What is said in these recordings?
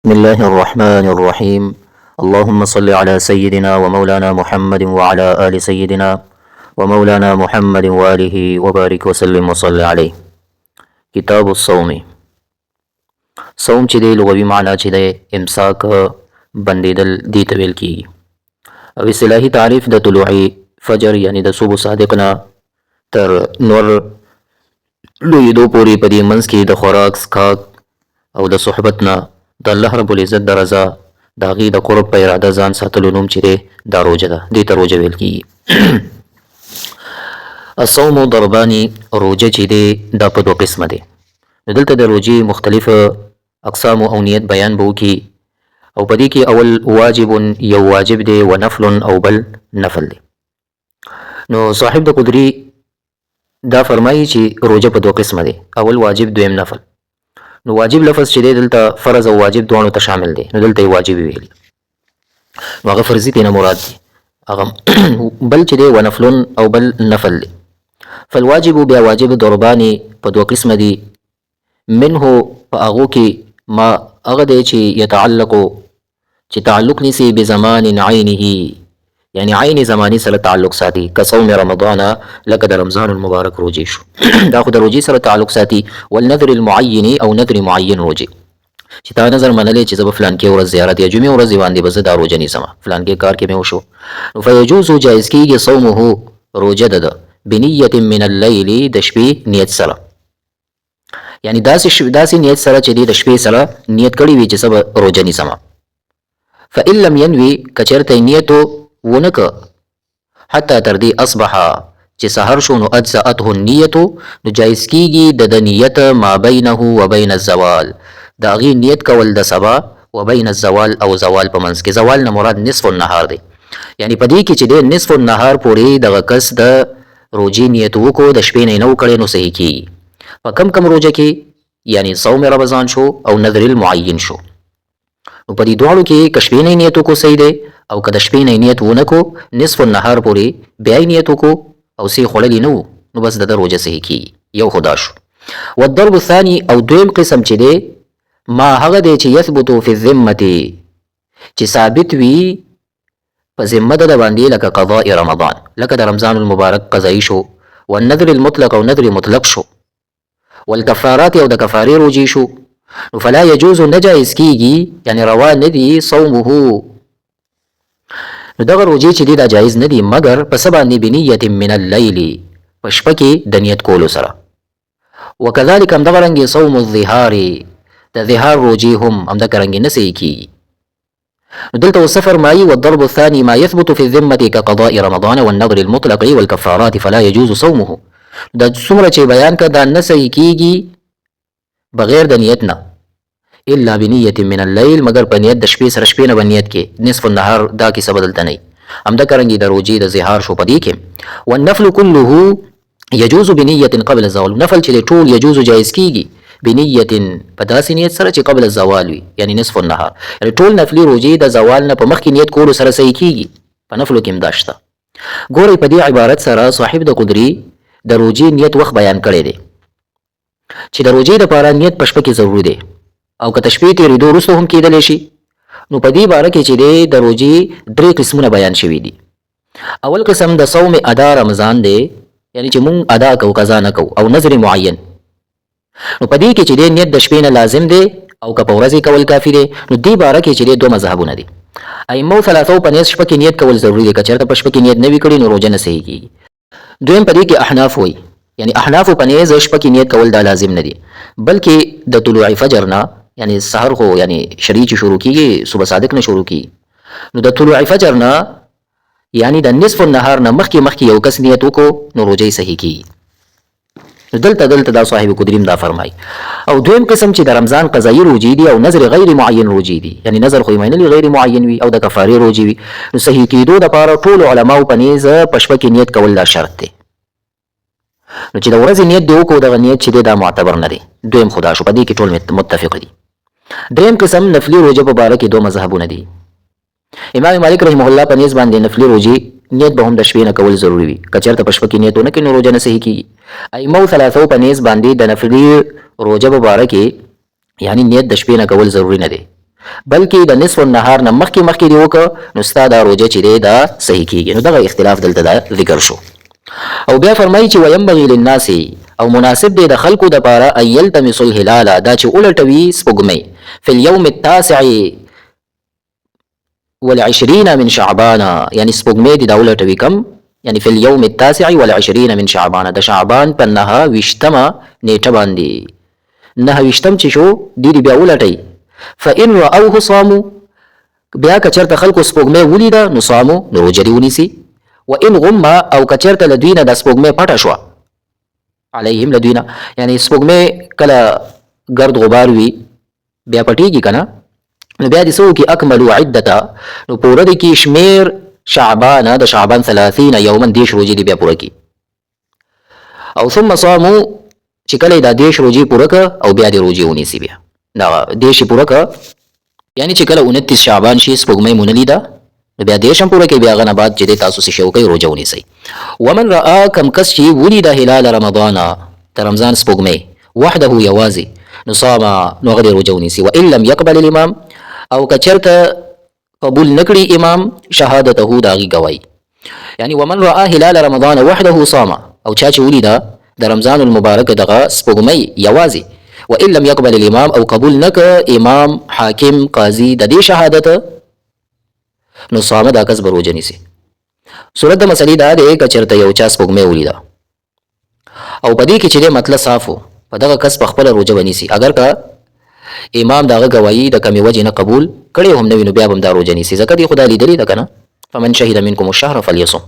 بسم الله الرحمن الرحيم. اللهم صل على سيدنا ومولانا محمد وعلى آل سيدنا ومولانا محمد وآله وبارك وسلم وصل عليه. کتاب الصوم. صوم چې دی، لغوي معنا چې دی، امساک، بندیدل دی ته ویل کیږي، او اصطلاحي تعریف د طلوع فجر، یعنی د صبح صادق نه تر نور لویدو پورې په دې منځ کې د خوراک، څښاک او د صحبت نه د الله رب العزت د رضا، د هغې د قرب په اراده ځان ساتلو نوم چې دی، دا روژه ده، دې ته روژه ویل کیږي. الصوم ضربان. روژه چې دی، دا په دوه قسمه دی. نو دلته د روژې مختلف اقسام او نیت بیان به وکړي، او په دې کې اول واجب، یو واجب دی، و نفل، او بل نفل دی. نو صاحب د قدري دا فرمایي چې روژه په دوه قسمه دی، اول واجب، دویم نفل. نو واجب لفظ چې دی، دلته فرض او واجب دواړو ته شامل دی، نو دلته یې واجب ویلي، نو هغه فرضي ترې نه مراد دی. هغه بل چې دی، ونفلون، او بل نفل دی. فالواجب، بیا واجب، ضربان، په دوه قسمه دي. منه، په هغو کې، ما، هغه دی چې، يتعلق، چې تعلق نیسي، بزمان عینه، یعنی عین زمانی سره تعلق ساتي، کصوم رمضان، لکه د رمضان المبارک روزې شو، دا خو د روزې سره تعلق ساتي. والنذر المعین، او نذر معین روزې، چې تا نظر منلې چې زه به فلانکې ورځ زیارت یا جمعې ورځې باندې به زه دا روزه نیسم، فلانکې کار کې مې وشو، نو فیجوز، جایز کیږي، صومه، روزه ده، بنیة من الليل، د شپې نیت سره، یعنی داسې نیت سره چې د شپې سره نیت کړی وي چې زه به روزه نیسم. فإن لم ينوي، که چېرته نیت ونه که، حتی، تر دې، اصبح، چې سحر شو، نو اجزأته النیة، نو جایز کیږي د نیت، ما بینه و بین الزوال، د هغې نیت کول د سبا، و بین الزوال، او زوال په منځ کې. زوال نه مراد نصف النهار دی، یعنی په دې کې چې دی نصف النهار پورې دغه کس د روژې نیت وکړو، د شپې نه یې نه وکړی، نو صحیح کیږي. په کم کم روژه کې؟ یعنی صوم رمضان شو او نذر المعین شو. نو په دې دواړو کې که شپې نه نیت وکړو، صحیح دی، او که د شپې نه نیت ونه کو، نصف النهار پورې بیا یې نیت وکړو او څه یې خوړلي نه وو، نو بس د ده روژه صحیح کیږي. یو خو دا شو. والضرب الثاني، او دویم قسم چې دی، ما، هغه دی چې، يثبت في الذمة، چې ثابت وي په ذمه د باندې، لکه قضاء رمضان، لکه د رمضان المبارک قضایي شو، والنذر المطلق، او نذر مطلق شو، والکفارات، او د کفارې روژې شو، نو فلا يجوز، نه جایز کیږي، یعنی روا نه دي، صومه، نو دغه روژې چې دي، دا جایز نه دي، مګر په څه باندې؟ بنیة من الليل، په شپه کې د نیت کولو سره. وکذلک، همدغه رنګې، صوم الظهار، د ظهار روژې هم همدغه رنګې نه صحیح کیږي. نو دلته اوس فرمایي: والضرب الثاني ما يثبت في الذمة كقضاء رمضان والنذر المطلق والكفارات فلا يجوز صومه. دا څومره چې بیان کړه، دا نه صحیح کیږي بغیر د نیت نه، الا بنیة من الليل، مګر په نیت د شپې سره، شپې نه به نیت کې، نصف النهار دا کیسه به دلته نه. همدغه رنګې د روژې د ظهار شو په دې کې. والنفل كله يجوز بنية قبل الزوال. نفل چې ټول، يجوز، جایز کیږي، بنية، په داسې نیت سره چې قبل الزوال وي، یعنی نصف النهار، یعنی ټول نفلي روژې د زوال نه په مخکې نیت کولو سره صحیح کیږي. په نفلو کې هم دا شته. ګورئ، په دې عبارت سره صاحب د قدري د روژې نیت وخت بیان کړی دی، چې د روژې دپاره نیت په شپه کې ضروري دی، او که د شپې تېرېدو وروسته هم کېدلی شي. نو په دې باره کې چې دی، د روژې درې قسمونه بیان شوي دي. اول قسم د صوم ادا رمضان دی، یعنی چې مونږ ادا کوو، قضا نه کوو، او نذر معین. نو په دې کې چې دی، نیت د شپې نه لازم دی او که په ورځې کول کافي دی؟ نو دې باره کې چې دی، دوه مذهبونه دي. ائمه ثلاثو په نیز شپه کې نیت کول ضروري دی، که چېرته په شپه کې نیت نه وي کړی، نو روژه نه صحیح کیږي. دویم په دې کې احناف وایي، یعنی احنافو په نیز شپه کې نیت کول دا لازم نه دی، بلکې د طلوع فجر نه، یعنی سحر خو یعنی شرعي چې شروع کیږي، صبح صادق نه شروع کیږي، نو د طلوع فجر نه، یعنی د نصف النهار نه مخکې مخکې یو کس نیت وکړو، نو روژه یې صحیح کیږي. نو دلته دا صاحب قدریم دا فرمایي. او دویم قسم چې د رمضان قضایي روژې دي او نذر غیر معین روژې دي، یعنی نذر خو یې منلی غیر معین وي او د کفارې روژې وي، نو صحیح کیدو دپاره ټولو علماو په نیز په شپه کې نیت کول دا شرط دی. نو چې د ورځې نیت دی وکړو، دغه نیت چې دی، دا معتبر نه دی. دویم خو دا شو، په دې کې ټول متفق دي. دریم قسم، نفلي روژه په باره کې دوه مذهبونه دي. امام مالک رحمه الله په نیز باندې نفلي روژې نیت به هم د شپې نه کول ضروري وي، که چېرته په شپه کې نیت ونه کړي، نو روژه نه صحیح کیږي. ائمه ثلاثو په نیز باندې د نفلي روژه په باره کې یعنی نیت د شپې نه کول ضروري نه دی. بلکې د نصف النهار نه مخکې مخکې دی وکړه نو ستا دا روژه چې دی دا صحیح کیږي. نو دغه اختلاف دلته دا ذکر شو. او بیا فرمایي چې وینبغي للناس، او مناسب دی د خلکو دپاره ان یلتمسوا الهلال، دا چې ولټوي سپوږمۍ فی اليوم التاسع والعشرین من شعبان، یعنی سپوږمۍ دې دا ولټوي کم، یعنی فی اليوم التاسع والعشرین من شعبان، د شعبان په 29مه نیټه باندې، 29 چې شو دوی دې بیا ولټوي. فإن رأوه صاموا، بیا که چېرته خلکو سپوږمۍ ولیده نو صامو، نو روژه دې ونیسي. وإن غم، او که چېرته له دوی نه دا سپوږمۍ پټه شوه علیهم، له دوی نه یعنی سپوږمۍ کله ګرد غبار وي بیا پټېږي که نه، نو بیا دې څه وکړي؟ اکملو عدته، نو پوره دې کړي شمېر شعبان، د شعبان 30 یوما، 30 روژې دې بیا پوره کړي. او ثم صامو، چې کله یې دا 30 روژې پوره کړه او بیا دې روژې ونیسي، بیا دا 30 یې پوره کړه، یعنی چې کله 29 شعبان شي سپوږمۍ مو نه لیده نو بیا 30 هم پوره کړئ، بیا هغه نه بعد چې دی تاسو څه شی وکړئ، روژه ونیسئ. ومن رآ، کم کس چې ولیده هلال رمضان، د رمضان سپوږمۍ وحده یوازې، نو صام، نو هغه دې روژه ونیسي. وان لم یقبل الامام، او که چېرته قبول نه کړي امام شهادته، د هغې ګواهي، یعنی ومن رآ هلال رمضان وحده صام، او چا چې ولیده د رمضان المبارک دغه سپوږمۍ یوازې، وان لم یقبل الامام، او قبول نه که امام حاکم قاضي د دې شهادت، نو صام، دا کس به روژه نیسي. صورت د مسلې دا دی که چېرته یو چا سپوږمۍ ولیده او په دې کې چې دی مطلب صاف و، په دغه کس په خپله روژه به نیسي، اګر که امام د هغه ګواهي د کمې وجې نه قبول کړی هم نه وي نو بیا به هم دا روژه نیسي، ځکه دې خو دا لیدلې ده که نه. فمن شهد منکم الشهر فلیصم.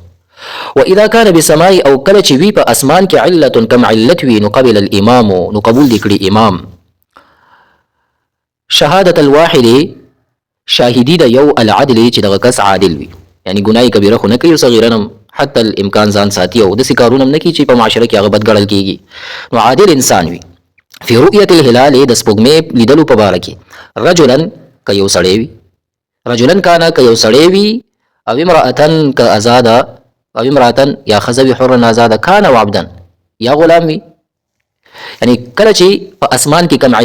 واذا كان بالسماء، او کله چې وي په اسمان کې علت، کم علت وي، نو قبل الامام، نو قبول دې کړي امام شهادت الواحد، شاهدي د یو العدل چې دغه کس عادل وي، یعنی ګناه کبیره خو نه کوي، صغیره هم حتی الامکان ځان ساتي او داسې کارونه هم نه کوي چې په معاشره کې هغه بد ګڼل کېږي، نو عادل انسان وي. فی رؤیت الهلال، د سپوږمۍ لیدلو په باره کې، رجلا که یو سړی وي، رجلا کان که یو سړی وي، او امرأة که آزاده، او امرأة یا ښځه وي حرا آزاده، کان او عبدا یا غلام وي، یعنی کله چې په اسمان کې کم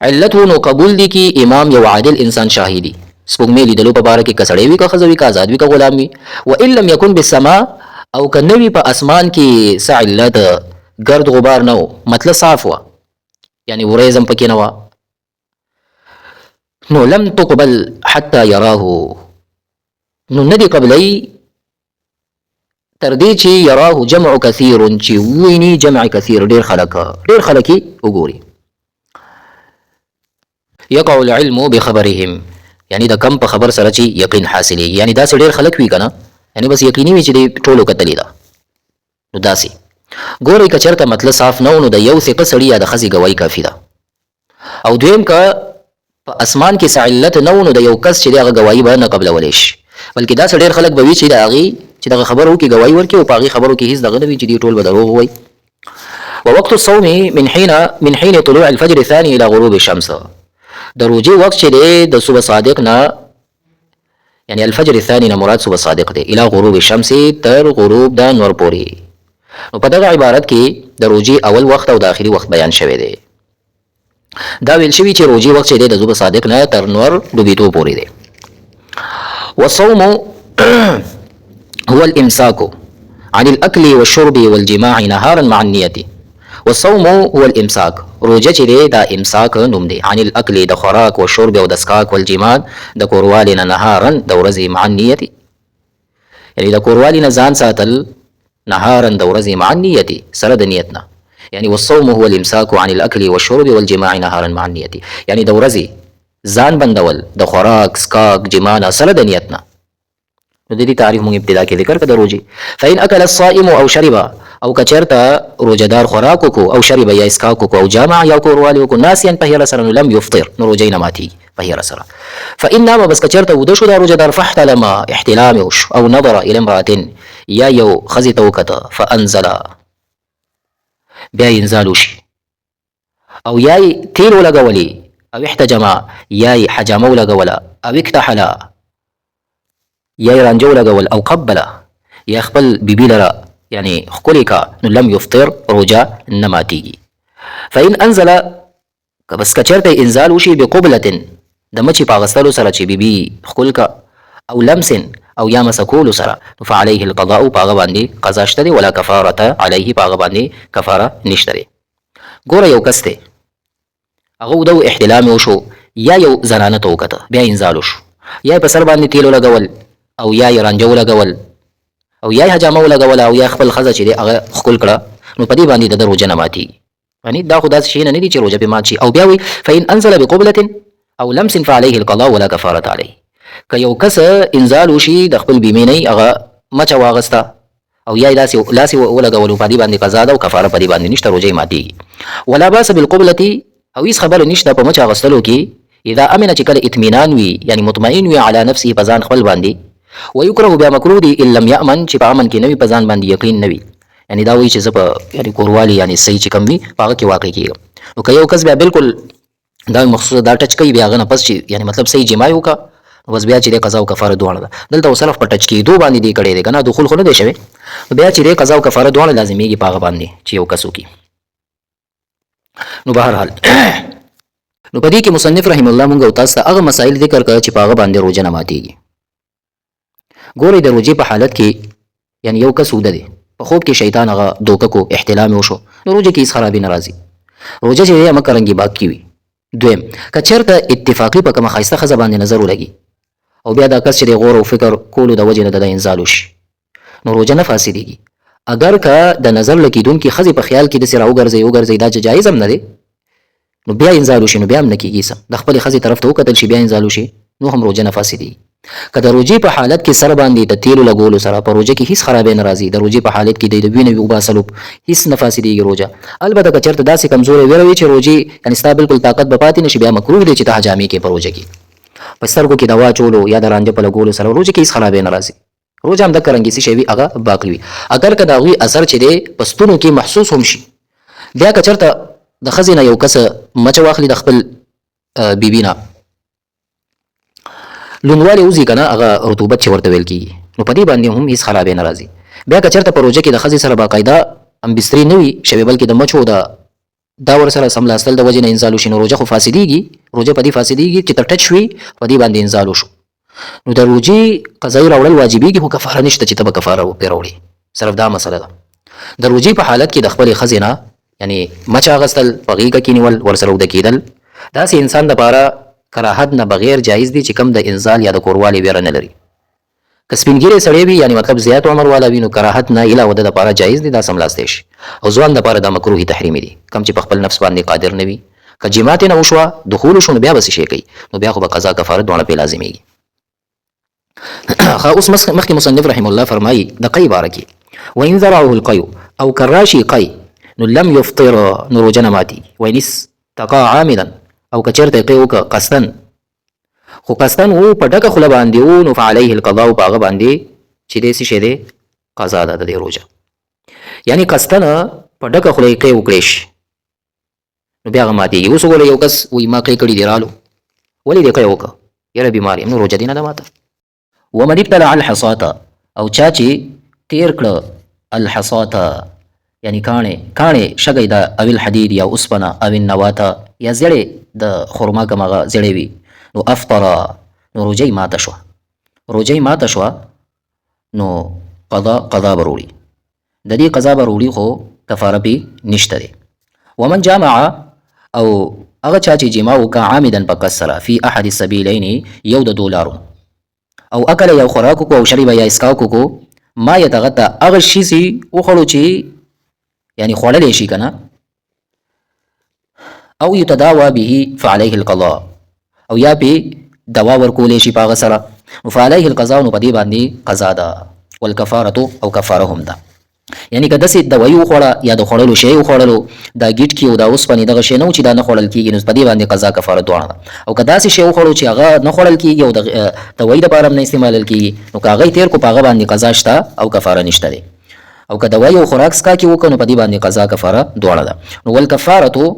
علت و نو قبول دي کی امام یو عادل انسان شاهدي سپوږمۍ لیدلو په باره کې، که سړی وي که ښځه وي که آزاد وي که غلام وي. وان لم یکن بالسما، او که نه وي په اسمان کې څه علت، ګرد غبار نه و، مطلب صاف وه، یعنی ورېځ هم پکې نه وه، نو لم تقبل حتی یراه، نو نه دي قبلوي تر دې چې یراه جمع کثیر، چې وویني جمع کثیر، ډېر خلک، ډېر خلک یې وګوري. یقع العلم بخبرهم، یعنی د کم په خبر سره چې یقین حاصلېږي، یعنی داسې ډېر خلک وي که نه، یعنی بس یقیني وي چې دې ټولو کتلې ده، نو داسې ګورئ که چېرته مطلب صاف نه و نو د یو ثقه سړي یا د ښځې ګواهي کافي ده. او دویم که په اسمان کې څه علت نه و نو د یو کس چې دی هغه ګواهي به نه قبلولی شي، بلکې داسې ډېر خلک به وي چې د هغې چې دغه خبره وکړي ګواهي ورکړي او په هغې خبرو کې هېڅ دغه نه وي چې دوی ټول به دروغ ووایي. ووقت الصوم من حين طلوع الفجر الثاني الى غروب الشمس، د روژې وخت چې دی د صبح صادق نه، یعنی الفجر الثاني نه مراد صبح صادق دی، الى غروب الشمس تر غروب د نور پورې. نو په دغه عبارت کې د روژې اول وخت او د آخري وخت بیان شوی دی. دا ویل شوي چې روژې وخت چې دی د صبح صادق نه تر نور ډوبېدو پورې دی. والصوم هو الإمساك عن الأكل والشرب والجماع نهارا مع النية. والصوم هو الإمساك، روژه چې دی دا امساک نوم دی، عن الأكل د خوراک، والشرب او د څښاک، والجماع د کوروالي نه، نهارا د ورځې، مع النية یعنی د کوروالي نه ځان ساتل، نهارا د ورځې، مع النية سره د نیت نه، یعنی والصوم هو الإمساك عن الأكل والشرب والجماع نهارا مع النية، یعنی د ورځې ځان بندول د خوراک څښاک جماع نه سره د نیت نه. نو د دې تعریف موږ ابتدا کې ذکر کړ د روژې. فإن أكل الصائم أو شرب، او که چېرته روژهدار خوراک وکړو، او شرب یا اسکاک وکړو، او جامع یا کوروالی وکړو، ناسیا په هېره سره، نو لم یفطر، نو روژه یې نه ماتېږي په هېره سره. فإن نام، بس که چېرته وده شو دا روژهدار، فاحتلم، احتلام یې وشو، او نظر إلى امرأة، یا یو ښځې ته وکته، فأنزل، بیا یې انزال وشي، او یا یې تیل ولګولې، او احتجم، یا یې حجامه ولګوله، او اکتحل، یا یې رانجه ولګول، او قبله، یا خپل بیبي لره یعنی ښکلې کا، نو لم یفطر، روژه نه ماتېږي. فإن أنزل، که بس که چېرته انزال وشي بقبلة د مچې په اغستلو سره چې بي بي ښکل که او لمس او یا مسه کولو سره نو فعليه القضاء په هغه باندې قضا شته دی ولا کفاره علیه په هغه باندې کفاره نشته دی. ګوره یو کس دی هغه وده و احتلام یې وشو یا یو زنانه ته وکته بیا انزال وشو یا یې په سر باندې تیل ولګول او یا یې رانجه ولګول او یا یې حجامه ولګوله او یا خپل ښځه چې دی هغه ښکل کړه نو په دې باندې د ده روژه نه ماتېږي. یعنی دا خو داسې شیونه نه دي چې روژه پرې مات شي. او بیا وایي فإن انزل بقبلة او لمس فعليه القضاء ولا کفارة علیه. که یو کس انزال وشي د خپل بیمې نه هغه مچه واغسته او یا یې داسې لاس یې ولګولو په دې باندې قضا ده او کفاره په دې باندې نشته، روژه یې ماتېږي. ولا باس بالقبلة او هیڅ خبره نشته په مچه اغستلو کې اذا امن چې کله اطمینان وي یعنی مطمئن وي علی نفسه په ځان خپل باندې. ویکره بیا مکروه دی ان لم یأمن چې په امن کې نه وي په ځان باندې یقین نه وي، یعنی دا وایي چې زه په یعنی کوروالي یعنی صحیح چې کوم وي په هغه کې واقع کېږم. نو که یو کس بیا بالکل دا مخصوصه دا ټچ کوي بیا هغه نه پس چې یعنی مطلب صحیح جماع یې وکړه نو بس بیا چې دی قضا او کفاره دواړه ده. دلته خو صرف په ټچ کېدو باندې دی کړی دی که نه دخول خو نه دی شوی، نو بیا چې دی قضا او کفاره دواړه لازمېږي په هغه باندې چې یو کس وکړي. نو بهرحال نو په دې کې مصنف رحم الله مونږ او تاسو ته هغه مسایل ذکر کړه چې په هغه باندې روژه نه ماتېږي. ګورئ د روژې په حالت کې یعنی یو کس وده دی په خوب کې شیطان هغه دوکه کو احتلام یې وشو نو روژه کې هیڅ خرابي نه راځي، روژه چې دی همکه رنګې باقي وي. دویم که چېرته اتفاقي په کومه ښایسته ښځه باندې نظر ولګي او بیا دا کس چې دی غور او فکر کولو د وجې نه د ده انزال وشي نو روژه نه فاسدېږي. اګر که د نظر لګېدونکي ښځې په خیال کې داسې راوګرځي وګرځي دا جایز هم نه دی نو بیا انزال وشي نو بیا هم نه کېږي سم د خپلې ښځې طرف ته وکتل شي بیا انزال وشي نو هم روژه نه فاسدېږي. که د روژې په حالت کې سر باندې د تیلو لګولو سره په روژه کې هیڅ خرابی نه راځي، د روژې په حالت کې د وینې وباسلو هیڅ نه فاسدېږي روژه. البته که چېرته داسې کمزوری ویره وي چې روژې یعنې ستا بالکل طاقت به پاتې نه شي بیا مکروه دی چې ته حجامې کې په روژه کې په سترګو کې دوا اچولو یا د رانجه په لګولو سره روژه کې هیڅ خرابی نه راځي. روژه هم دکه رنګې څه شی وي هغه باقي وي اګر که د هغوی اثر چې دی په ستونو کې محسوس هم شي. بیا که چېرته د ښځې نه یو کس مچه واخلي د خپل بیبي نه لوندوالی وځي که نه هغه رطوبت چې ورته ویل کېږي نو په دې باندې هم هیڅ خرابی نه راځي. بیا که چېرته په روژه کې د ښځې سره باقاعده همبسترې نه وي شوې بلکې د مچو د دا ورسره سملاستل د وجې نه انزال وشي نو روژه خو فاسدېږي، روژه په دې فاسدېږي چې ته ټچ شوې په دې باندې انزال وشو نو د روژې قضایي راوړل واجبېږي خو کفاره نشته چې ته به کفاره پرې راوړې. صرف دا مسله ده د روژې په حالت کې د خپلې ښځې نه یعنی مچه اخیستل په غېږه کې نیول ورسره اوده کېدل داسې انسان دپاره کراهت نه بغیر جایز دی چې کوم د انزال یا د کوروالي ویره نه لري. که سپین ږیری سړی وي یعنی مطلب زیات عمر والا وي نو کراهت نه علاوه ده دپاره جایز دی دا سملاستی شي او ځوان دپاره دا مکروه تحریمي دی کوم چې په خپل نفس باندې قادر نه وي که جماع ترې نه وشوه دخول وشو نو بیا به څه شی کوي نو بیا خو به قضا کفاره دواړه پرې لازمیږي. ښه اوس مخکې مصنف رحم الله فرمایي د قی باره کې وان ذرعه القی او که راشي قی نو لم یفطر نو روژه نه ماتېږي. وان استقا عامدا او که چېرته یې قی وکړه قصدا خو قصدا وو په ډکه خوله باندې وو نو فعليه القضاء په هغه باندې چې دی څه شی دی قضا ده د دې روژه یعنی قصدا په ډکه خوله یې قی وکړی شي نو بیا هغه ماتېږي. اوس وګوره یو کس وایي ما قی کړي دي رالو ولې دې قی وکړه یاره بیمار یم نو روژه دې نه ده ماته. ومن ابتلع الحصاة او چا چې تیر کړه الحصاة یعنی کاڼی، کاڼی شګی ده او الحدید یا اوسپنه او النواة یا زړی د خرما کوم هغه زړی وي نو افطر نو روژه یې ماته شوه، روژه یې ماته شوه نو قضا قضا به روړي، د دې قضا به روړي خو کفاره پې نشته دی. ومن جامع او هغه چا چې جماع وکړه عامدا په قصد سره فی احد السبیلین یو د دوو لارو او اکل یا خوراک وکړو او شرب یا اسکاک وکړو ما یتغطا هغه شی چې وخوړو چې یعنی خوړلی شي که نه او یتداوا به فعلیه القضاء او یا پې دوا ورکولی شي په هغه سره نو فعلیه القضاء نو په دې باندې قضا ده والکفاره او کفاره هم ده. یعنی که داسې دوایي وخوړه یا د خوړلو شی وخوړلو دا ګیټکي او دا اوسپنې دغه شی نه و چې دا نه خوړل کېږي نو په دې باندې قضا کفاره دواړه ده. او که داسې شی وخوړو چې هغه نه خوړل کېږي او د دوایي دپاره هم نه استعمالل کېږي نو که هغه یې تېر کړو په هغه باندې قضا شته او کفاره نشته دی. او که دوایي او خوراک څکا کې وکړو نو په دې باندې قضا کفاره دواړه ده. نو والکفاره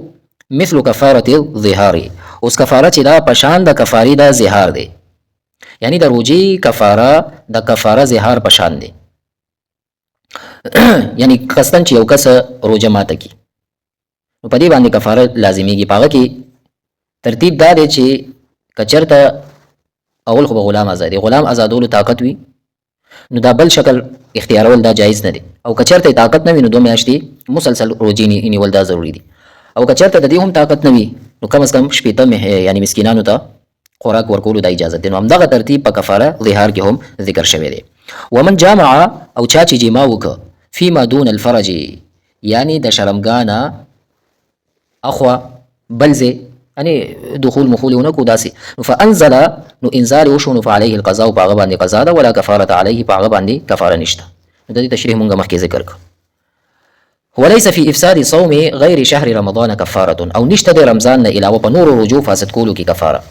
مثل کفاره الظهار اوس کفاره چې دا په شان د کفارې د ظهار دی یعنی د روژې کفاره د کفاره ظهار په شان دی یعنی قصدن چې یو کس روژه ماته کی نو په دې باندې کفاره لازمیږي. په هغه کې ترتیب دا دی چې که چېرته اول خو به غلام ازادي، غلام ازادولو طاقت وي نو دا بل شکل اختیارول دا جایز نه دی، او که چېرته طاقت نه وي نو دوه میاشتې مسلسل روژې نیول دا ضروري دي، او که چېرته د دې هم طاقت نه وي نو کم از کم 60 یعنی مسکینانو ته خوراک ورکولو دا اجازه دی. نو همدغه ترتیب په کفاره ظهار کې هم ذکر شوی دی. ومن جامع او چا چې جما وکړه فيما دون الفرج، یعنی د شرمګاه نه اخوا بل ځای، یعنی دخول مخول یې ونه کړو داسې، نو فانزل، نو انزال وشو، نو فعليه القضاء، په هغه باندې قضا ده، ولا کفاره علیه، په هغه باندې کفاره نشته. نو د دې تشریح مونږ مخکې ذکر کړ. وليس في افساد صوم غير شهر رمضان کفاره، او نشته د رمضان نه علاوه په نورو روژو فاسد کولو کې کفاره.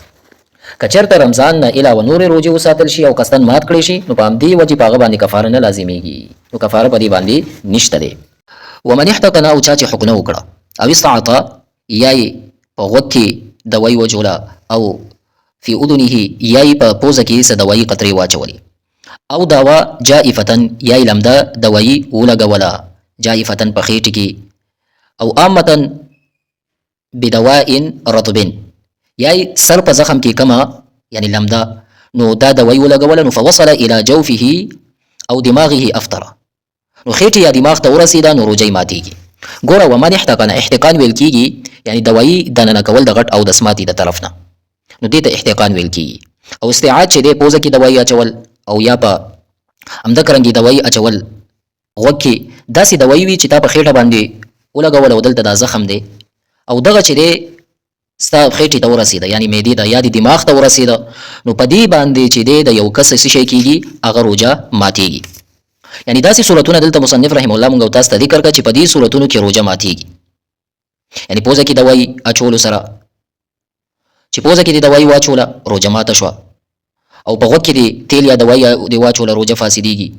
که چېرته رمضان نه علاوه نورې روژې وساتل شي او قصداً مات کړی شي نو په همدې وجې په هغه باندې کفاره نه لازمېږي، نو کفاره په دې باندې نشته دی. ومن احتقن، او چا چې حقنه وکړه، او استعط، یا یې په غوږ کې دوایي وچوله، او فی اذنه، یا یې په پوزه کې څه دوایي قطرې واچولې، او داوا جائفة، یا یې لمده دوایي ولګوله، جائفة په خېټې کې، او عامة بدواء رطب، یا یې سر په زخم کې کومه یعنی لمده نو دا دوایي ولګوله، نو فوصل الى جوفه او دماغه افطر، نو خېټې یا دماغ ته ورسېده نو روژه یې ماتېږي. ګوره ومن احتقن، احتقان ویل کېږي یعنی دوایي دننه کول د غټ او د سماتي د طرف نه، نو دې ته احتقان ویل کېږي. او استعاد چې دی پوزه کې دوایي اچول او یا په همدکرنګې دوایي اچول غوږ کې، داسې دوایي وي چې تا په خېټه باندې ولګول او دلته دا زخم دی او دغه چې دی ستا خېټې ته ورسېده یعنی معدې ته یا د دماغ ته ورسېده، نو په دې باندې چې دی د یو کس څه شی کېږي هغه روژه ماتېږي. یعنی داسې صورتونه دلته مصنف رحم الله مونږ او تاسو ته ذکر کړه چې په دې صورتونو کې روژه ماتېږي. یعنی پوزه کې دوایي اچولو سره چې پوزه کې دې دوایي واچوله روژه ماته شوه، او په غوږ کې دې تیل یا دوایي دې واچوله روژه فاسدېږي.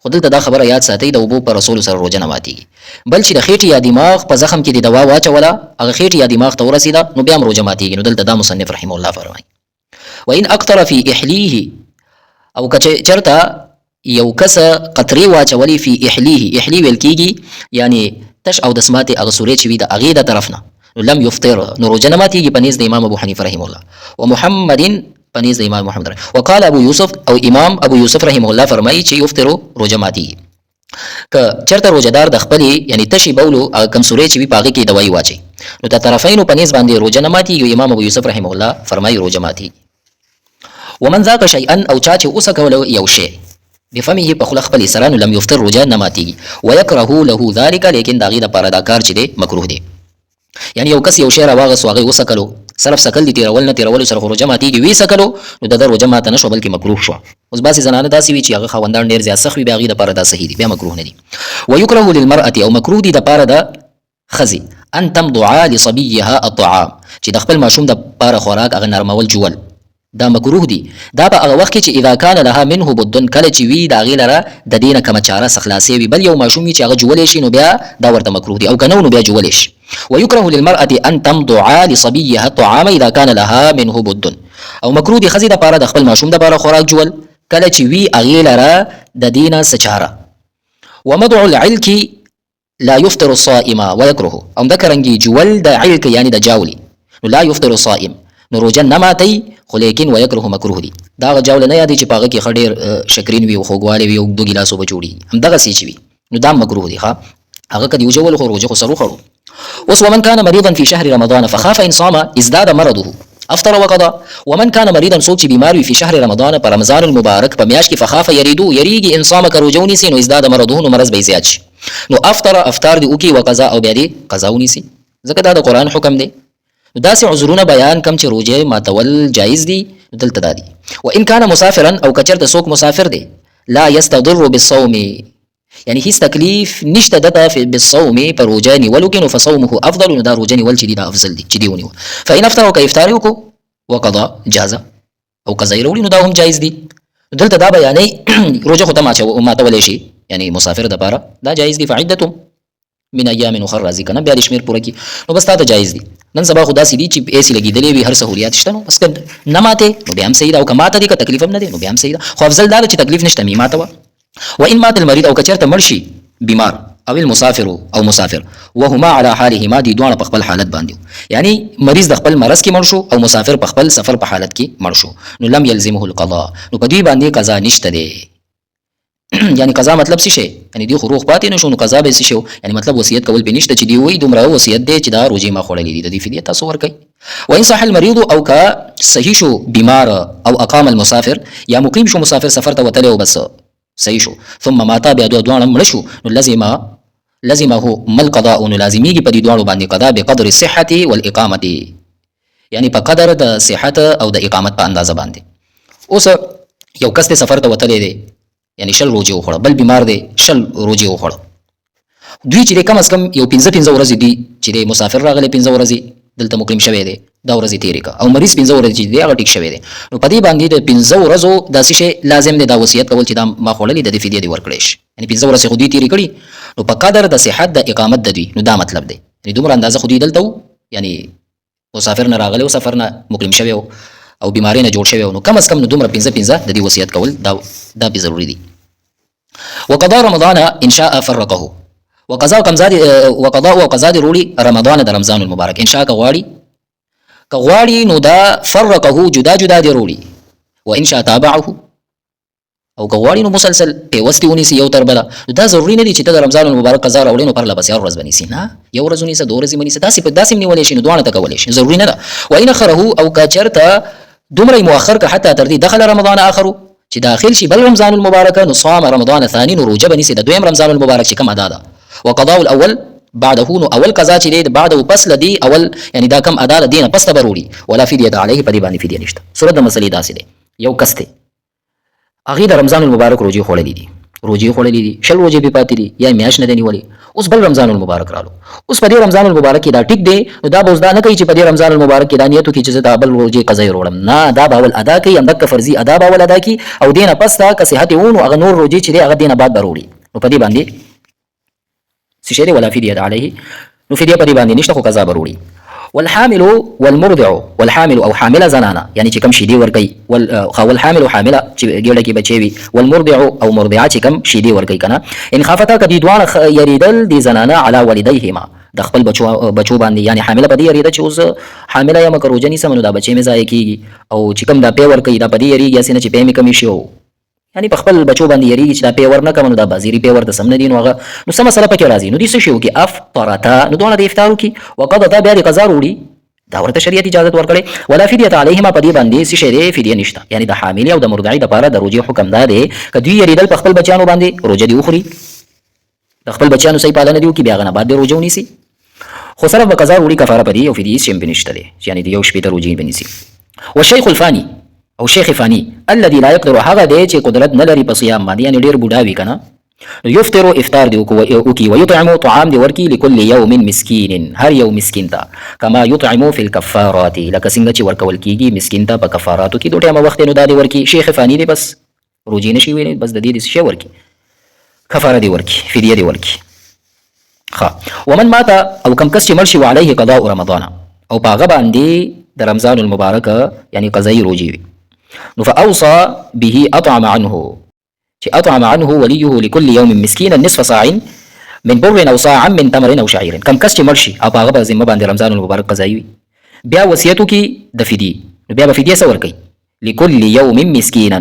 خو دلته دا خبره یاد ساتئ د اوبو په رسولو سره روژه نه ماتېږي، بل چې د خېټې یا دماغ په زخم کې دې دوا واچوله هغه خېټې یا دماغ ته ورسېده نو بیا هم روژه ماتېږي. نو دلته دا مصنف رحمه الله فرمایي وان اقطر فی احلیه، او که چېرته یو کس قطرې واچولې فی احلیه، احلی ویل کېږي یعنی تش او د سماتې هغه سورې چې وي د هغې د طرف نه، نو لم یفطر، نو روژه نه ماتېږي په نیز د امام ابو حنیفه رحمه الله ومحمد، په نیز د امام محمد رحمه. وقال ابو یوسف، او امام ابو یوسف رحمه الله فرمایي چې یفطر روژه ماتېږي که چېرته روژهدار د خپلې یعنی تشې بولو هغه کوم سورې چې وي په هغې کې دوایي واچوي، نو د طرفینو په نیز باندې روژه نه ماتېږي. امام ابو یوسف رحمه الله فرمایي روژه ماتېږي. ومن ذاق شیئا، او چا چې وڅکولو یو شی بفمه په خوله خپلې سره، نو لم یفطر روژه نه ماتېږي. ویکره له ذلک، لیکن د هغې دپاره دا کار چې دی مکروه دی. یعنی یو کس یو شی راواغست هغه یې وڅکلو، صرف څکل دي تېرول نه، تېرولو سره خو روژه ماتېږي، ویې څکلو نو د ده روژه ماته نه شوه بلکې مکروه شوه. اوس بعضې زنانه داسې وي چې هغه خاوندان ډېر زیات سخت وي، بیا هغې دپاره دا صحیح دي، بیا مکروه نه دي. ویکره للمرأة، او مکروه دي دپاره د ښځې ان تمضع لصبیها الطعام، چې د خپل ماشوم دپاره خوراک هغه نرمول جول، دا مکروه دي. دا په هغه وخت کې چې اذا کان لها منه بد، کله چې وي د هغې لره د دې نه کومه چاره څه خلاصی وي، بل یو ماشوم وي چې هغه جولی شي نو بیا دا ورته مکروه دي، او که نه نو بیا جولی شي. ويکره للمرأة ان تمضع لصبيها الطعام اذا كان لها منه بد، او مکروه دي ښځې دپاره د خپل ماشوم دپاره خوراک جول کله چې وي هغې لره د دې نه څه چاره. ومضع العلک لا يفطر الصائم ويكره، او همدکرنګې جول د علک یعنی د جاولې نو لا يفطر الصائم، نو روژه نه ماتوي خو لیکن ويکره مکروه دي. دا هغه جاوله نه یادوي چې په هغه کې ښه ډېر شکرین وي او خوږوالی وي او دوه ګیلاسو به جوړېږي، همدغسې چې وي نو دا مکروه دي. ښه هغه که دې وجولو خو روژه خو سر وخوړو. اوس ومن کان مریضا فی شهر رمضان فخاف ان صام ازداد مرضه افطر وقضا. ومن کان مریضا، څوک چې بیمار وي فی شهر رمضان په رمضان المبارک په میاشت کې، فخاف یریدو یریږي ان صام که روژه ونیسي نو ازداد مرضه نو مرض به یې زیات شي، نو افطر افطار دې وکړي وقضا او بیا دې قضا ونیسي، ځکه دا د قرآن حکم دی. نو داسې عذرونه بیان کم چې روژه ماتول جایز دي، نو دلته دا دي. وان کان مسافرا، او که چېرته څوک مسافر دی لا یستضر بالصوم، یعنی هیڅ تکلیف نشته دته بالصوم په روژه نیولو کې، نو فصومه افضل، نو دا روژه نیول چې دي دا افضل دي چې دی ونیوه. فإن افطر، او که افطار یې وکړو وقضا جازه، او قضا یې راوړي نو دا هم جایز دي. دلته دا بیانوي روژه خو ته ماتولی شي، یعنی مسافر دپاره دا جایز دي. فعدة من ایام اخر راځي که نه، بیا دې شمېر پوره کړي نو بس تا ته جایز دي. نن سبا خو داسې دي چې ایسي لګېدلې وي، هر سهولیات شته، نو بس که نه ماتې نو بیا هم صحیح ده، او که ماته دي که تکلیف هم نه دی نو بیا هم صحیح ده، خو افضل دا ده چې تکلیف نشته مې ماته وه. وان مات المريض، او که چېرته مړ شي بیمار او المسافر او مسافر، وهما على حالهما، دي دواړه په خپل حالت باندې، یعنی مریض د خپل مرض کې مړ شو او مسافر په خپل سفر په حالت کې مړ شو، نو لم يلزمه القضاء، نو په دوی باندې قضا نشته دی. یعنی قضا مطلب څه شي؟ یعنی دی خو روغ پاتې نه شو، نو قضا به څه شي؟ یعنی مطلب وصیت کول به نشته چې دی وایي دومره وصیت دی چې دا روزې ما خوړلې دي، د دې فدیه تاسو ورکړئ. وان صح المريض، او که صحیح شو بیمار، او اقام المسافر، یا مقیم شو مسافر، سفر ته وتلی او بس صحیح شو، ثم ماتا، بیا دوه دواړه مړه شو، نو لزمه ما القضاء، نو لازمیږي په دې دواړو باندې قضا بقدر الصحة والإقامة، یعنی په قدر د صحت او د اقامت په اندازه باندې. اوس یو کس ته سفر ته وتلی دی، یعنی 20 روزې وخوړه، بل بیمار دی 20 روزې وخوړه، دوی چې کم از کم یو پنځه پنځه ورځې دي چې دی مسافر راغلی 5 ورځې دلته مقیم شوی دی، دا ورځې تېرې کړه، او مریض 5 ورځې چې دی هغه ټیک شوی دی، نو په دې باندې د 5 ورځو داسې شی لازم دی دا وصیت کول چې دا ما خوړلې د دې فدیه دې ورکړی شي، یعنی 5 ورځې خو دوی تېرې کړي، نو په قدر د صحت د اقامت د دوی، نو دا مطلب دی، یعنی دومره اندازه خو دوی دلته وو، یعنی مسافر نه راغلی و، سفر نه مقیم شوی و او بیماری نه جوړ شوی و، نو کم از کم نو دومره پنځه پنځه د دې وصیت کول دا پې ضروري دي. وقضاء رمضان ان شاء فرقه، وقضاء کمزاد وقضاء او قضا دې روړي رمضان د رمضان المبارک، ان شاء که غواړي، که غواړي نو دا فرقه جدا جدا دې روړي، وان شاء تابعه، او که غواړي نو مسلسل پیوستې ونیسي یو تر بله. نو دا ضروري نه دي چې ته د رمضان المبارک قضا راوړې نو پرله پسې هر ورځ به نیسي، نه، یو ورځ ونیسه، دوه ورځې ونیسه، داسې په داسې هم نیولی شي، نو دواړه ته کولی شي، ضروري نه ده. وان اخره، او که چېرته دومره یې مؤخر که حتی تر دې دخل رمضان آخرو چې داخل شي بل رمضان المبارک، نو صام رمضان ثاني، نو روژه به نیسي د دویم رمضان المبارک چې کوم ادا ده. وقضاء الاول بعده، نو اول قضا چې دی بعده پس له دې اول، یعنی دا کم ادا ده دې نه پس ته به روړي، ولا فدیة علیه، په دې باندې فدیه نشته. صورت د مسلې داسې دی، یو کس دی هغې د رمضان المبارک روژې خوړلې دي، روژې خوړلې دي، 20 روژې پرې پاتې دي یا یې میاشت نه ده نیولې، اوس بل رمضان المبارک رالو، اوس په دې رمضان المبارک کې دا ټیک دی، نو دا به اوس دا نه کوي چې په دې رمضان المبارک کې دا نیت وکړي چې زه دا بل روژې قضا یې روړم، نه، دا به اول ادا کوي، همدغه فرضي ادا به اول ادا کړي، او دې نه پس ته که صحت یې و نو هغه نور روژې چې دی هغه دې نه بعد به روړي، نو په دې باندې څه شی دی؟ ولا فدیة علیه، نو فدیه په دې باندې نشته، خو قضا به روړي. والحامل والمرضع، والحامل او حامله زنانه، یعنی چې کم شیدې ورکوي، والحامل حامله چې ګېډه کې بچی وي، والمرضع او مرضعه چې کم شیدې ورکوي که نه، ان خافتا، که دوی دواړه یریدل دې زنانه علی والدیهما، د خپل بچو باندې، یعنی حامله په دې یریده چې اوس حامله یم که روژه نیسم نو دا بچی مې ضایع کېږي، او چې کوم دا پی ورکوي دا په دې یریږي هسې نه چې پی مې کمې شي، او یعنی په خپل بچو باندې یریږي چې دا پی ور نه کړم نو دا بازیري پی ورته سم نه دي، نو هغه نو څه مسله پکې راځي، نو دوی څه شي وکړي؟ افطرتا، نو دواړه د افطار وکړي، وقضتا، بیا دې قضا روړي، دا ورته شریعت اجازت ورکړې. ولا فدیة علیهما، په دې باندې څه شی دی؟ فدیه نشته، یعنی د حاملې او د مرضعې دپاره د روژې حکم دا دی که دوی یریدل په خپل بچیانو باندې روژه دې وخوري، د خپل بچیانو صحیح پالنه دې وکړي، بیا هغه نه بعد دې روژه ونیسي، خو صرف به قضا وروړي، کفاره په دې او فدیه هیڅ شی هم پرې نشته دی، چې یعنې د یو شپې ته روژې به نیسي. والشیخ الفاني، او شیخ فانی الذي لا يقدر، هغه دی چې قدرت نه لري په صیام باندې، یعنې ډېر بوډا وي که نه، نو یفطر، افطار دې وکړي، ویطعم، طعام دې ورکړي، لکل یوم مسکین، هر یو مسکین ته، کما یطعم فی الکفارات، لکه څنګه چې ورکول کېږي مسکین ته په کفاراتو کې، دوه ټایمه وخت دی نو دا دې ورکړي. شیخ فانی دی بس روژې نشي ویلی، بس د دې دې څه شی ورکړي؟ کفاره دې ورکړي، فدیه دې ورکړي. ښه، ومن مات، او کوم کس چې مړ شي، وعلیه قضاء رمضان، او په هغه باندې د رمضان المبارک یعنی قضایي روژې وي، نو فاوصى به اطعم عنه، چې اطعم عنه وليه لكل يوم مسكينا نصف صاع من بر او صاعا من تمر او شعير. کوم کس چې مړ شي او په هغه به ذمه باندې رمضان المبارک قضایي وي، بیا وصیت وکړي د فدیې، نو بیا به فدیه څه ورکوي؟ لكل يوم مسكينا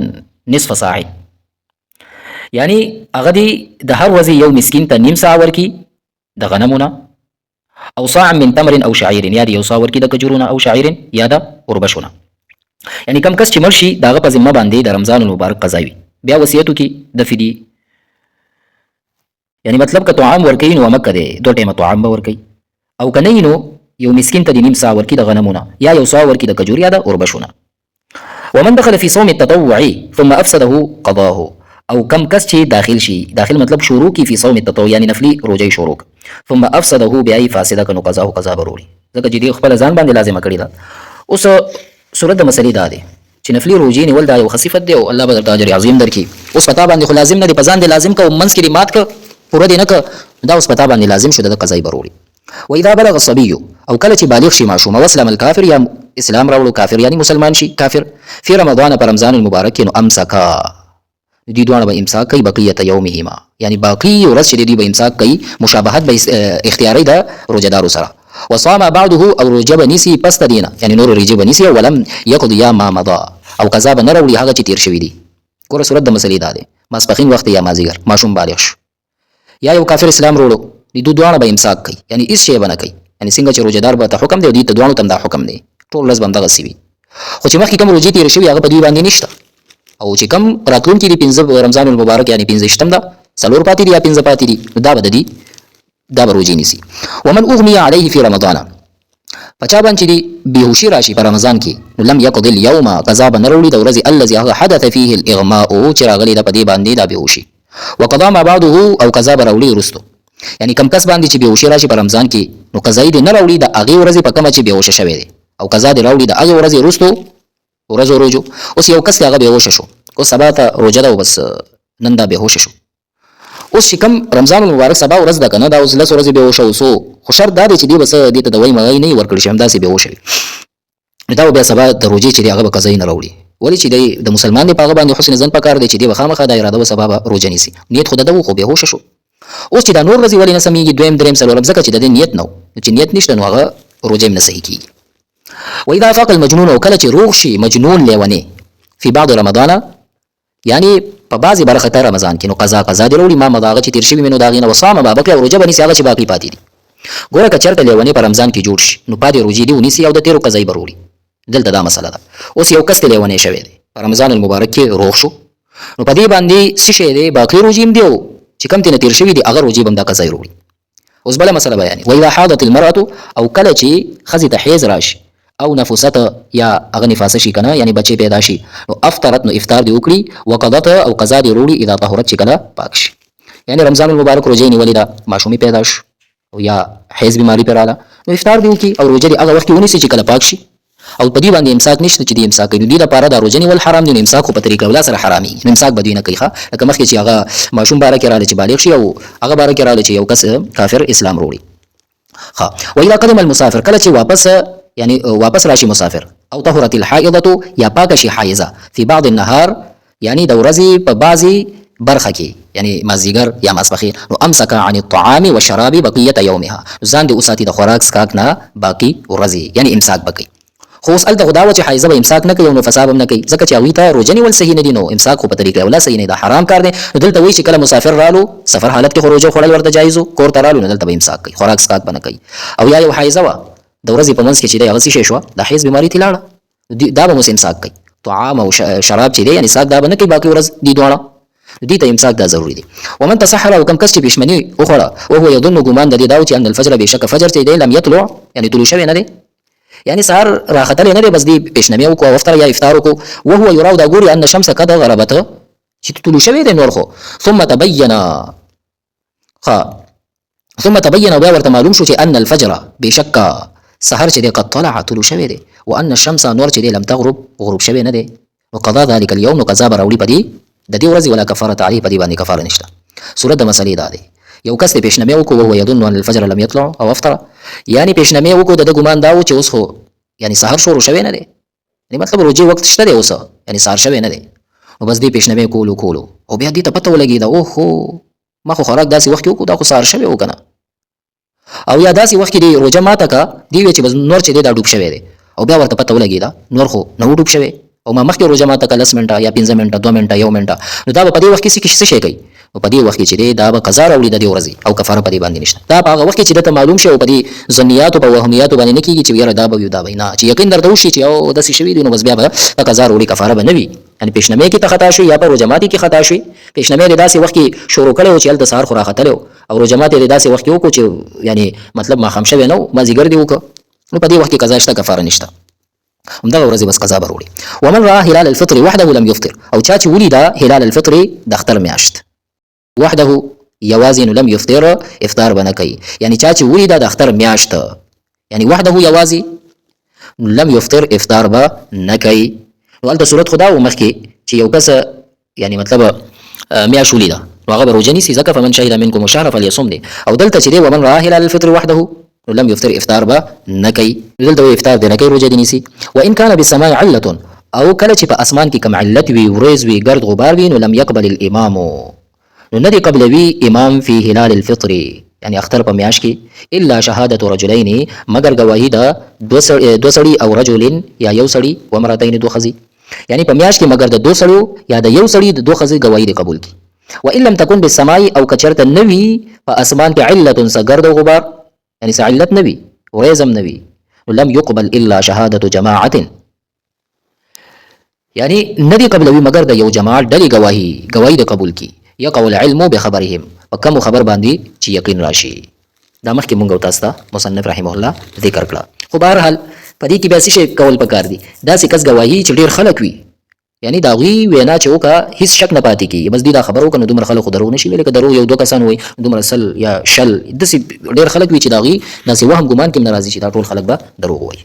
نصف صاع، یعنی هغه دی د هر ورځې یو مسکین ته نیم ساعه ورکي د غنمو نه، او صاع من تمر او شعير، یا دی یو صاع ورکي د کجورو نه او شعير یا د اوربشو نه. یعنی کم کس چې مړ شي د هغه په ذمه باندې د رمضان المبارک قضا وي، بیا وصیت وکړي د فدیې، یعنی مطلب که طعام ورکوي نو مکه دی دوه ټیمه طعام به ورکوي، او که نه نو یو مسکین ته د نیم صاع ورکي د غنمو نه، یا یو صاع ورکي د کجور یا د اوربشو نه. ومن دخل في صوم التطوع ثم افسده قضاه، او کم کس چې داخل شي، داخل مطلب شروع کی، فی صوم التطوع یعنی نفلی روژه شروع، ثم افسده، بیا یې فاسده که نو قضاه، قضا به روړي، ځکه چې دې خپله ځان باندې لازمه کړې ده. اوس صورت د مسلې دا دی چې نفلی روژې نیول دا یو ښه صفت دی او الله به درته اجر عظیم درکړي. اوس په تا باندې خو لازم نه دی، په ځان دې لازم که او منځ کې دې مات که، پوره دې نه که، دا اوس په تا باندې لازم شو، د ده قضا یې به روړي. واذا بلغ الصبي، او کله چې بالغ شي ماشوم، او اسلم الکافر، یا اسلام راوړو کافر، یعنی مسلمان شي کافر، فی رمضان، په رمضان المبارک کې، نو امسکا، دوی دواړه به امساک کوي بقیه یومهما، یعنی باقی ورځ چې دوی به امساک کوي، مشابهت به اختیاري د روزهدارو سره. وصام بعده او روزه به نیسي پس د دې نه، یعنی نور روزې به نیسي، ولم یقضیا ما مضی او قضا به نه راوړي هغه چې تیر شوي دي. ګوره صورت د مسلې دا دی، ماسپښین وخت یا مازیګر ماشوم بالغ شو یا یو کافر اسلام وروړو، دوی دواړه به امساک کوي، یعنی هیڅ شی به نه کوي، یعنی څنګه چې روزهدار به ته حکم دی او دوی ته دواړو ته هم دا حکم دی، ټول ورځ به همدغسې وي. خو چې مخکې کوم روزې تېرې شوي هغه په دوی باندې نشته، او چې کوم راتلونکي دي پنځه رمضان المبارک یعنی پنځه ویشتم ده، څلور پاتې دي یا پنځه پاتې دي، نو دا به د دي دا به روزې نیسي. ومن اغمي علیه فی رمضان، په چا باندې چې دي بېهوشي راشي په رمضان کې، نو لم یقض اليوم قضا به نه راوړي د ورځې الذي هغه حدث فيه الاغماء چې راغلی ده په دې باندې دا بېهوشي، وقضا ما بعده او قضا به راوړي وروستو. یعنی کم کس باندې چې بېهوشي راشي په رمضان کې، نو قضایي دې نه راوړي د هغې ورځې په کومه چې بېهوشه شوی دی، او قضا دې راوړي د هغې ورځې وروستو ورځو روجو. اوس یو کس دی هغه بېهوشه شو، اوس سبا ته روژه ده او بس نن دا بېهوشه شو، اوس چې کوم رمضان المبارک سبا ورځ ده که نه، دا اوس لس ورځې بېهوشه اوسو، خو شرط دا دی چې دی به څه دې ته دوایي مغایي نه وي ورکړل شي، همداسې بېهوشه وي، نو دا به بیا سبا د روژې چې دی هغه به قضایي نه راوړي. ولې چې دی د مسلمان دی په هغه باندې حسن ظن پکار دی چې دی به خامخا دا اراده و سبا به روژه نیسي، نیت خو د ده و خو بېهوشه شو. اوس چې دا نور ورځې ولې نه سمېږي، دویم دریم څلورم، ځکه چې د دې نیت نه و، نو چې نیت نشته نو هغه روژه هم نه صحیح کېږي. واذا فاق المجنون او کله چې روغ شي مجنون لیونی فی بعض رمضان، یعنی په بعضې برخه ته رمضان کې، نو قضا قضا دې راوړي ما مضی هغه چې تېر شوي مې نو د هغې نه، وصام ما بقي او روژه به نیسي هغه چې باقي پاتې دي. ګوره که چېرته لیونی په رمضان کې جوړ شي نو پاتې روژې دې ونیسي او د تېرو قضایي به راوړي. دلته دا مسله ده. اوس یو کس ته لیونی شوی دی په رمضان المبارک کې روغ شو، نو په دې باندې څه شی دی باقي روژې هم دی او چې کوم ترې نه تېر شوي دي هغه روژې به هم دا قضایي راوړي. اوس بله مسله بیانوي، واذا حاضت المرأة او کله چې ښځې ته حیض راشي او نفست یا هغه نفاسه شي که نه، یعنی بچی پیدا شي، نو افطرت نو افطار دې وکړي، وقضت او قضا دې وروړي اذا طهرت چې کله پاک شي. یعنی رمضان المبارک روژه یې نیولې ده، ماشومې پیدا شو او یا حیض بیماري پرې راله، نو افطار دې وکړي او روژه دې هغه وخت کې ونیسي چې کله پاک شي، او په دې باندې امساک نشته چې دې امساک کوي، نو دې لپاره دا روژه نیول حرام دي، نو امساک خو په طریقه اولی سره حرامېږي، نو امساک به دوی نه کوي. ښه لکه مخکې چې هغه ماشوم باره کې راغلی چې بالغ شي او هغه باره کې راغلی چې یو کس کافر اسلام وروړي. ښه واذا قدم المسافر کله چې واپس یعنی واپس راشي مسافر، او طهرت الحائضة یا پاکه شي حائضه فی بعض النهار، یعنی د ورځې په بعضې برخه کې، یعنی مازدیګر یا ماسپښین، نو امسک عن الطعام والشراب بقیة یومها، ځان دې وساتي د خوراک څښاک نه باقي ورځې، یعنی امساک به کوي. خو اوس هلته خو دا وه چې حایضه به امساک نه کوي او نفسا به هم نه کوي، ځکه چې هغوی ته روژه نیول صحیح نه دي، نو امساک خو په طریقه اولی صحیح نه دی، دا حرام کار دی. نو دلته وایي چې کله مسافر رالو سفر حالت کې خو روژه خوړل ورته جایز و، کور ته رالو نو دلته به امساک کوي، خوراک څښاک به نه کوي. او یا یو حایضه وه د ورځې په منځ کې چې دی هغه څه شی شوه، د حیض بیماري ترې لاړه، دا به اوس امساک کوي، طعام او شراب چې دی یعنی څښاک دا به نه کوي باقي ورځ دي دواړه، دې ته امساک دا ضروري دی. ومن تسحر او کوم کس چې پښمني وخوړه، وهو یظن ګمان د دې دا و چې ان الفجر بېشکه فجر چې دی لم یطلع یعنی طلوع شوی نه دی، یعنی سهار راختلی نه دی، بس دی پېشنمې وکړو او افطر یا افطار وکړو، وهو یراو دا ګوري ان الشمس قد غربت چې طلوع شوی دی نور خو، ثم تبین ښه ثم تبین بیا ورته معلوم شو چې ان الفجر بېشکه سهار چې دی قد طلع طلوع شوی دی، وان الشمس نور چې دی لم تغرب غروب شوی نه دی، نو قضا ذلك اليوم نو قضا به راوړي په دې د دې ورځې، ولا کفاره علیه په دې باندې کفاره نشته. صورت د مسلې دا دی، یو کس دی پېشنمې وکړو، وهو یظن ان الفجر لم یطلع او افطر، یعنی پېشنمې وکړو د ده ګمان دا و چې اوس خو یعنی سهار شروع شوی نه دی، یعنی مطلب روژې وخت شته دی اوس، یعنی سهار شوی نه دی، نو بس دې پېشنمې کولو کولو او بیا دې ته پته ولګېده اوهو ما خو خوراک داسې وخت کې وکړو دا خو سهار شوی و که نه، او یا داسې وخت کې دی روژه ماته که دی وی چې بس نور چې دی دا ډوب شوی دی، او بیا ورته پته ولګېده نور خو نه و ډوب شوی، او ما مخکې روژه ماته که لس منټه یا پنځه منټه دوه منټه یو منټه، نو دا به په دې وخت کې څه شی کوي، نو په دې وخت کې چې دی دا به قضا راوړي د دې ورځې او کفاره په دې باندې نشته. دا په هغه وخت کې چې ده ته معلوم شي او په دې ظنیاتو په وهمیاتو باندې نه کېږي چې یاره دا به وي دا به نه، چې یقین درته وشي چې او داسې شوي دي نو بس بیا به ته قضا راوړي، کفاره به نه وي. یعنی پېشنمې کې ته خطا شوې یا په روژه ماتي کې خطا شوې، پېشنمې دې داسې وخت کې شروع کړی و چې هلته سهار خو راختلی و، او روژه ماتې دې داسې وخت کې وکړو چې یعنی مطلب ماښام شوی نه و، مازدیګر دې وکړو، نو په دې وخت کې قضا شته کفاره نشته، همدغه ورځې بس قضا به راوړي. ومن رأى هلال الفطر وحده لم يفطر، او چا چې ولیده هلال الفطر د اختر میاشت وحده یوازې نو لم یفطر افطار به نه کوي، یعنی چا چې ولیده د اختر میاشت یعنی وحده یوازې لم یفطر افطار به نه کوي. نو هلته صورت خو دا و مخکې چې یو کس یعنی مطلب میاشت ولیده نو هغه به روژه نیسي، ځکه فمن شهد منکم الشهر فلیصم دی، او دلته چې دی ومن رأى هلال الفطر وحده نو لم یفطر افطار به نه کوي، نو دلته وایي افطار دې نه کوي روژه دې نیسي. وان کان بالسماء عله او کله چې په اسمان کې کوم علت وي، ورېځ وي، ګرد غبار وي، نو لم يقبل الامام، نو نه دی قبلوي امام فی هلال الفطر، یعنی اختر په میاشت کې، الا شهادت رجلین، مګر ګواهي د دوه سړي او رجل یا یو سړي وامراتین دوه ښځې، یعنی په میاشت کې مګر د دوه سړیو یا د یو سړي د دوه ښځې ګواهي دی قبول کی. وان لم تکن بالسماء، او که چېرته نه وي په اسمان کې علت څه ګرد او غبار، یعنی څه علت نه وي، ورېځ هم نه وي، نو لم يقبل الا شهادت جماعت، یعنی نه دی قبلوي مګر د یو جماعت ډلې ګواهي، ګواهي د قبول کی. یقع العلم بخبرهم، په کومو خبر باندې چې یقین راشي. دا مخکې مونږ او تاسو ته مصنف رحمه الله ذکر کړه. خو بهرحال په دې کې بیا څه شی کول پکار دي؟ داسې کس ګواهي چې ډېر خلک وي، یعنی د هغوی وینا چې وکړه هیڅ شک نه پاتې کېږي، بس دوی دا خبره وکړه نو دومره خلک خو دروغ نشي ویلی، که دروغ یو دوه کسان وایي دومره 100 یا 20 داسې ډېر خلک وي چې د هغوی داسې وهم ګمان کې هم نه راځي چې دا ټول خلک به دروغ وایي.